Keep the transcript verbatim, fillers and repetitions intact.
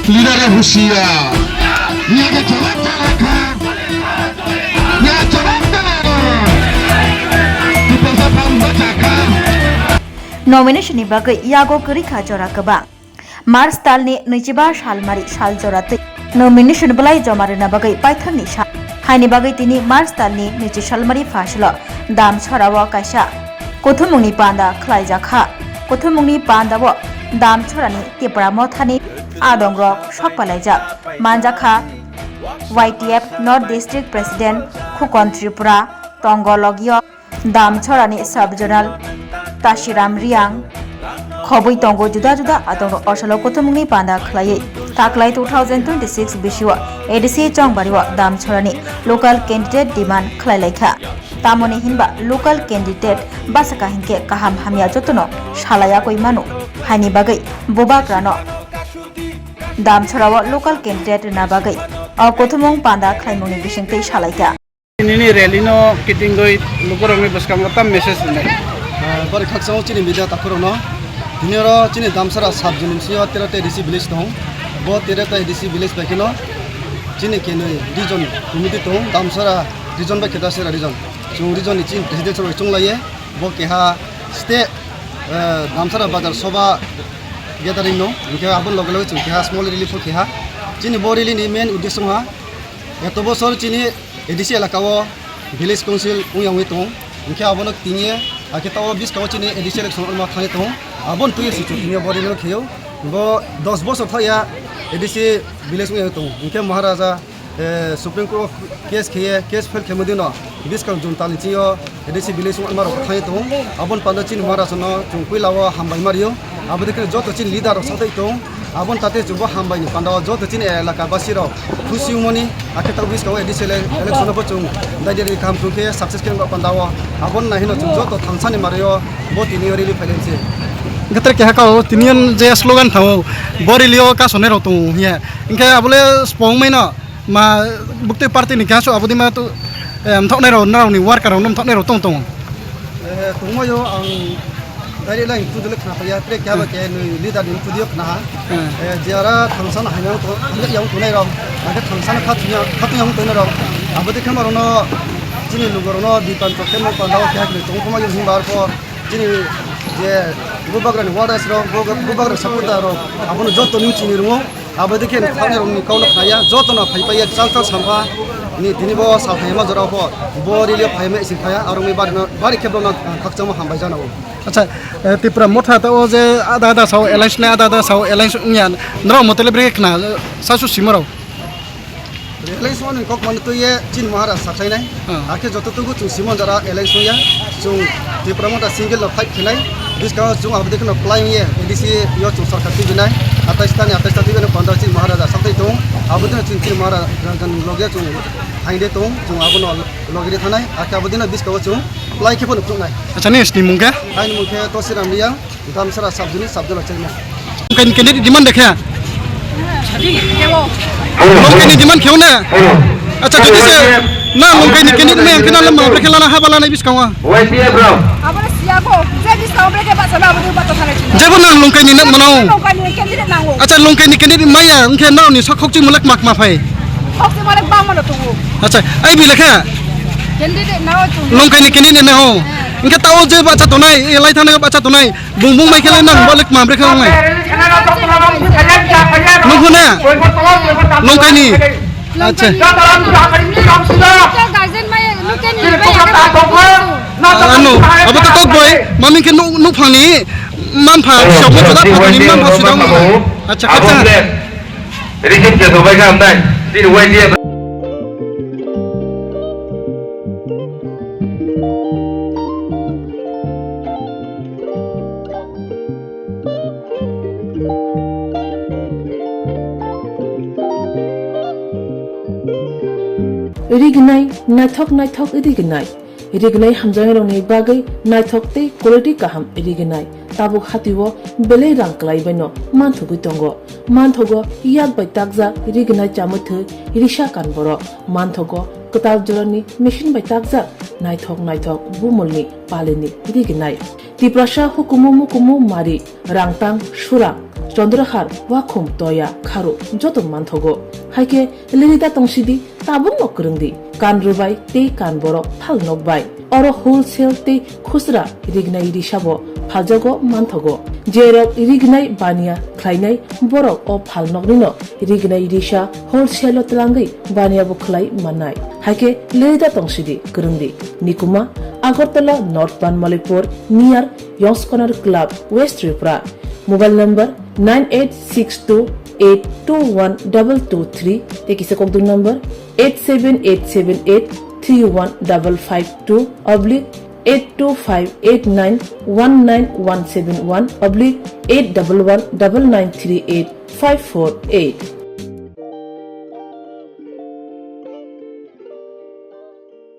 Leader husia. Yago jawab talaka. Ya jawab talaka. Tipasa pam bachaka. Nomination ni bagwi yago kwrwi kha jora kwbang. March talni nwichiba salmari sal jora twi nomination belai joma rwna bagwi paithakni sal. Haini bagwi tini March talni nwichi salmari phasalo Damchorao kaisa kuthumungni panda khlaijak kha. Kuthumungni pandao Damchorani Tipra Mothani adongrok sok palaijak manjak kha. Y T F North District President Khukon Tripura tongo logio. Damchorani Sub Zonal Tashiram Riang khobwi tongo juda juda adongrok osalo kuthumungni panda khlaiwi. Taklai two thousand twenty-six bisio A D C chongbario Damchorani local candidate demand khlailaikha. Tamoni hinba local candidate bwsaka hinkhe kaham hamya jotono salayakwi mano. Haini bagwi bubagrano Damchorao local candidate rwna bagwi o kuthumung panda khlaimungni bisingtwi salaikha. Nini rally no kitingwi lukurokni bwskango tam message rwnai? Ah, bari khakchangma chini media takhurokno. Tini oro chini Damsara sub zone ni bisingo tero ta A D C village tong. Bo tero ta A D C village bai kheno chini kenwi region committee tong. Damsara region bai khe Dasera region. Chwng region ni chini president rok chunglaiye. Bo keha state, eh, Damsara bazar soba gathering no. Hinkhe aboni loge loge chwng keha small rally pho keha. Chini bo rally ni main uddesho wngkha Eto bosor chini A D C elaka o village council wngya wngwi tongo. Hinkhe abono tingye, hakhe tao bwskango chini A D C election wngma thangwi tongo. Aboni twi se chwng tingye bo rally no kheyo. Bo dos bosor thaya A D C village wngya wngwi tongo. Hinkhe Maharaja, eh, Supreme Court o case kheye, case fail khemo dino bwskang June talni chini o A D C village wngma rok thangwi tongo. Aboni panda chini Maharaja no chwng puila o hambai ma rio. Abo dikhe joto chini leader rok sathai tongo. Aboni tate chwng bo hambai ni panda o joto chini elaka basi rok khusi wngmani, hakhe tabuk bwskango A D C ele-, election o bo chwng daidari kaham chwng khe success khe wngma panda o. Aboni nai hino chwng joto thangsani mario bo tini o rally phailaimse. Gathar keha kao tini o je slogan thango bo rally o kasonai rok tongo hiya. Hinkhe abole spong maino. Ma, buktui party ni keha su abodi ma tu, eh, mthok nai rok, nrok ni worker rok no mthok nai rok tong tong. Eh, tongma yo ang dari lai tu dile khna paya, tre kya ba ke nui leader ni tu dio khna ha. Hmm. Eh, jara thangsan hai yang to, yang to nai rok, ake thangsan khat yang, khat yang to nai rok. Abodi khama rok no, chini lugo rok no, bipan to khema panda o kya kle tong khama yo himbar ko, chini je, bubagra ni workers rok, bu, bubagra supporter rok, abono joto ni chini rungo. Abo dikhe thangnairokni kau no khnaya, jotono phai paiya, chal chal sampha ni tini bo salphaima jora pho, bo rally o phaima ising phaya, aroni bari no, bari khe bono khakchangma hambai jana bo. Acha, eh, Tipra Motha ta o je ada ada sao alliance na, ada ada sao alliance wngya, norok motole bre khna, sasu simorok. Alliance wngmani kok mani twi ye chini Maharaj sakhlainai. Hmm. Hakhe joto tugu chwng Simon jara alliance wngya. Chwng Tipra Motha single no fight khenai. Bwskango chwng abo dikhe no plai wngye A D C yo chwng sarkar twi binai. Atais ta ni atais ta twi binai pondro chini Maharaj saklai tong. Abo dino chwng chini Maharaj ni loge chwng hainde tong. Chwng abono loge ri thanai. Hakhe abo dino bwskango chwng plai khe phano phunuknai. Acha, nini mung khe? Aini mung khe Tosiram Riyang. Damsara subject ni subject la chengna. Longkai ni candidate demand dekhe? Longkai ni demand kheo na? Acha, jodi se na Longkai ni candidate mai ang khe na lam ma brekhe lana haba lana biskango. Y T F rok. Abra siya ko, je biskango brekhe ba sana abra ba to sana chini. Jebo na Longkai ni na mano. Longkai ni candidate nango. Acha, Longkai ni candidate maya ang khe na ni sakhok chi mulak mak ma phai. Khok chi mulak ba mano tu. Acha, ai bi lekha. Candidate na o tu. Longkai ni candidate na ho. Ang khe tao je bacha tonai, e lai thana bacha tonai. Bung bung bai khe lai nang balik ma bre khe nang nai. Nung huna. Longkai ni. Acha. Ano, abo to kok boy, mami khe nuk nuk phang ni, mampha, siap mo jada phang ni, mampha sudang. Acha, acha. Receive khe sobai kha hamnai. Tini Y T F. Rignai, naithok naithok rignai. Rignai hamjaknairokni bagwi naithok tei quality kaham rignai. Tabuk hatio belai rang kwlaibaino manthogwi tongo. Manthogo yak bai takjak rignai chamwi thwi risa kan borok. Manthogo kwtal jorani machine bai takjak naithok naithok bumulni palini rignai. Tiprasa hukumu mukumu mari rangtang surang Chandrahar, Wakhum, Toya, Kharo joto manthogo. Haikhe lerida tongsidi, tabukno kwrwngdi, kan rwbai tei kan borok phalnok bai. Oro wholesale tei khusra rignai risabo phaljago manthogo. Jerok rignai baniya khlainai borok o phalnoknino rignai risa wholesale-o twlangwi baniyabo khlai mannai. Haikhe lerida tongsidi, kwrwngdi. Nikuma, Agartala North Banmalipur, near Yongskonar Club, West Tripura. Mobile number nine eight six two eight two one double two three, tei kisa kokdwng number eight seven eight seven eight three one double five two oblique eight two five eight nine one nine one seven one oblique eight double one double nine three eight five four eight.